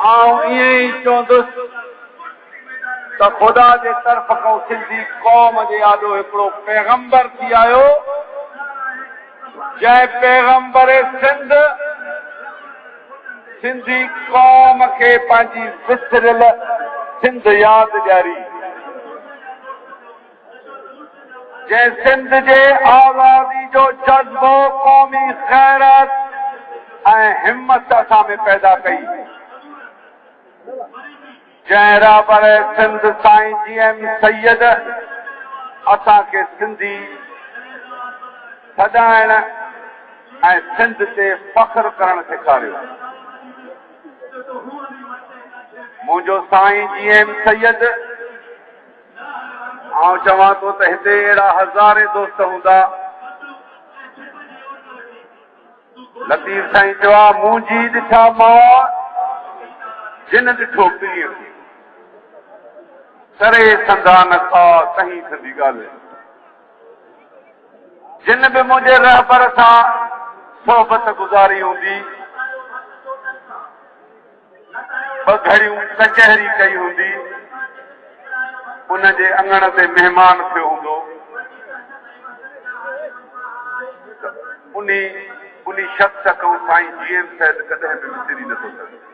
آئون ائين ئي چوندس ته خدا جي طرف کان سنڌي قوم جي آڏو هڪڙو پيغمبر ٿي آيو، جنهن پيغمبر سنڌ سنڌي قوم کي پنهنجي وسريل سنڌ ياد ڏياري. جنهن سنڌ جي آزادي جو جذبو، قومي غيرت ۽ همت اسان ۾ پيدا ڪئي. جنهن رهبر سنڌ سائين جي ايم سيد اسان کي سنڌي سڏائڻ ۽ سنڌ تي فخر ڪرڻ سيکاريو. منهنجو سائين جي ايم سيد. آئون چوان ٿو ته هتي اهڙا هزارين دوست هوندا. لطيف سائين چيو آ، منهنجي ڏٺا ماء، جن ڏٺو پرينء کي. سري سندا نه ڪا، تهين سندي ڳالهه. جن به منهنجي رهبر سان صحبت گذاري هوندي. ٻه گهڙيون ڪچهري ڪئي هوندي، ان جي اڱڻ تي مهمان ٿيو هوندو ته انهي انهي شخص کان سائين جي ايم سيد ڪڏهن به وسري نه ٿو سگهي.